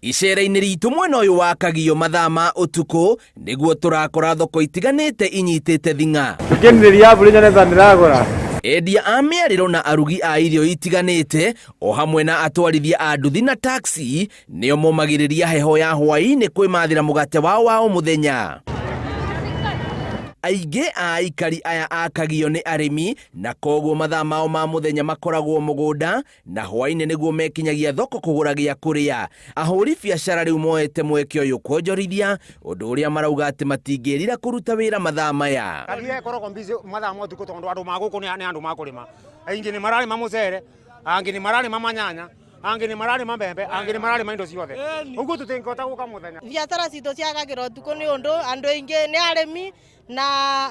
Icera-inĩ ritũ mwena ũyũ wa Kagio mathaa ma ũtukũ nĩguo tũrakora thoko itiganĩte inyitĩte thing'a. Ngĩnirĩria mbũri nyone ta ndĩragũra. Endia a mĩarĩro na arugi a irio itiganĩte o hamwe na atwarithia a nduthi na taxi nĩo momagĩrĩria heho ya hwaĩ-inĩ kwĩmathĩra mũgate wao wa o mũthenya. Aingĩ a aikari aya a Kagio nĩ arĩmi na koguo mathaa mao ma mũthenya makoragwo mũgũnda na hwaĩ-inĩ nĩguo mekinyagia thoko kũgũra gĩa kũrĩa. Ahũri biacara rĩu moete mweke ũyũ kwonjorithia, ũndũ ũrĩa marauga atĩ matingĩrira kũruta wĩra mathaa maya. Kathie ĩkoragwo busy mathaa ma ũtukũ tondũ andũ ma gũkũ nĩ andũ ma kũrĩma. Aingĩ nĩ mararĩma mũcere, angĩ nĩ mararĩma manyanya, angĩ nĩ mararĩma mbembe, angĩ nĩ mararĩma indo ciothe. Ũguo tũtingĩhota gũka mũthenya. Biacara citũ ciagagĩra ũtukũ nĩ ũndũ andũ aingĩ nĩ arĩmi na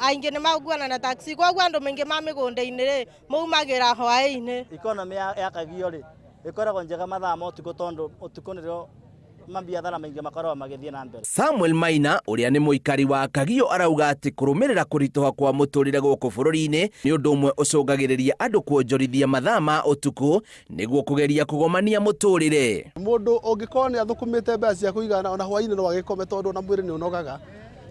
aingĩ nĩ maguana na taxi koguo andũ maingĩ ma mĩgũnda-inĩ rĩ maumagĩra hwaĩ-inĩ. Economy ya Kagio rĩ ĩkoragwo njega mathaa ma ũtukũ tondũ ũtukũ nĩrĩo mabiathara maingĩ makoragwo magĩthiĩ na mbere. Samuel Maina ũrĩa nĩ mũikari wa Kagio arauga atĩ kũrũmĩrĩra kũritũha kwa mũtũrĩre gũkũ bũrũri-inĩ nĩ ũndũ ũmwe ũcũngagĩrĩria andũ kuonjorithia mathaa ma ũtukũ nĩguo kũgeria kũgomania mũtũrĩre. Mũndũ ũngĩkorwo nĩ athũkũmĩte mbeca cia kũigana ona hwaĩ-inĩ no agĩkome tondũ ona mwĩrĩ nĩ ũnogaga.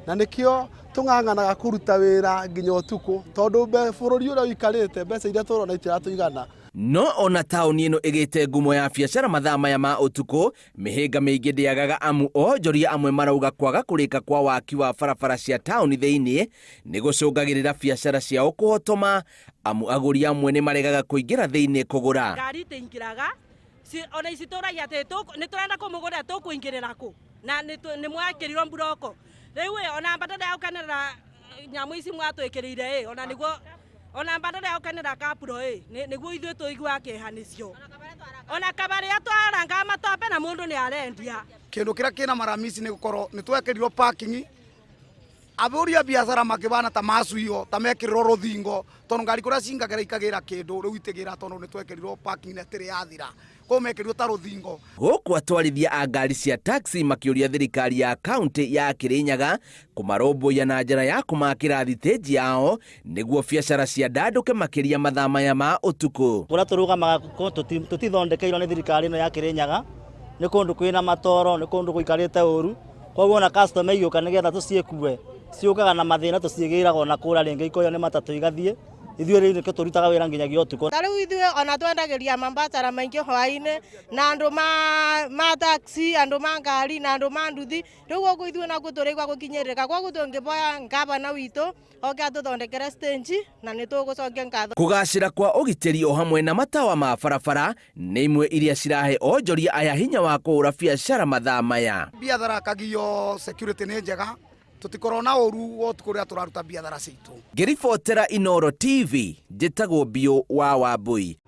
Na nĩkĩo tũng'ang'anaga kũruta wĩra nginya ũtukũ tondũ bũrũri ũrĩa ũikarĩte mbeca iria tũrona itiratũigana. No ona taũni ĩno ĩgĩte ngumo ya biacara mathaa maya ma ũtukũ, mĩhĩnga mĩingĩ ndĩagaga amu onjoria amwe marauga kwaga kũrĩka kwa waki wa barabara cia taũni thĩinĩ nĩ gũcũngagĩrĩra biacara ciao kũhotoma amu agũri amwe nĩ maregaga kũingĩra thĩinĩ kũgũra. Ngari itiingĩraga ona ici tũragia atĩ nĩ tũrenda kũmũgũra tũkũingĩrĩra kũ na nĩ mwekĩrirwo mburoko rĩu ĩ ona badala ya gũkenerera nyamũ ici mwatwĩkĩrĩire ĩ ona nĩguo ona badala ya gũkenera kapuro ĩ nĩguo ithuĩ tũiguaga kĩeha nĩcio ona kabarĩa twarangaga matope na mũndũ nĩ arendia. Kĩndũ kĩrĩa kĩna maramisi nĩ gũkorwo nĩ twekĩrirwo parking ahũri a biacara makĩbana ta macuio ta mekĩrirwo rũthingo tondũ ngari kũrĩa cingagĩra ikagĩra kĩndũ rĩu itigĩra tondũ nĩ twekĩrirwo parking na ĩtĩrĩ yathira koguo mekĩrirwo ta rũthingo. Gũkũ atwarithia a ngari cia taxi makĩũria thirikari ya kaunti ya Kirinyaga kũmarũmbũiya na njĩra ya kũmakĩra thitĩnji yao nĩguo biacara ciandandũke makĩria mathaa maya ma ũtukũ. Kũrĩa tũrũgamaga tũtithondekeirwo nĩ thirikari ĩno ya Kirinyaga, nĩ kũndũ kwĩna matoro, nĩ kũndũ gũikarĩte ũru, koguo ona customer igĩũka nĩgetha tũciĩkue, ciũkaga na mathĩna tũciĩgĩraga ona kũrĩa rĩngĩ ikoywo nĩ matatũ igathiĩ, ithuĩ rĩu nĩkĩo tũrutaga wĩra nginyagia ũtukũ. Ta rĩu ithuĩ ona twendagĩria mambatara maingĩ hwaĩ-inĩ na andũ ma taxi, andũ ma ngari na andũ ma nduthi, rĩu gũkũ ithuĩ nakuo tũraigua gũkinyĩrĩrĩka, koguo tũngĩboya ngavana witũ oke atũthondekere stage na nĩ tũgũcokia ngatho. Kũgacĩra kwa ũgitĩri o hamwe na matawa ma barabara nĩ imwe iria cirahe onjoria aya hinya wa kũhũra biacara mathaa maya. Biathara Kagio security nĩ njega tũtikorwo na ũru wa ũtukũ rĩrĩa tũraruta biathara citũ. Ngĩribotera Inooro TV, njĩtagwo Biũ wa Wambui.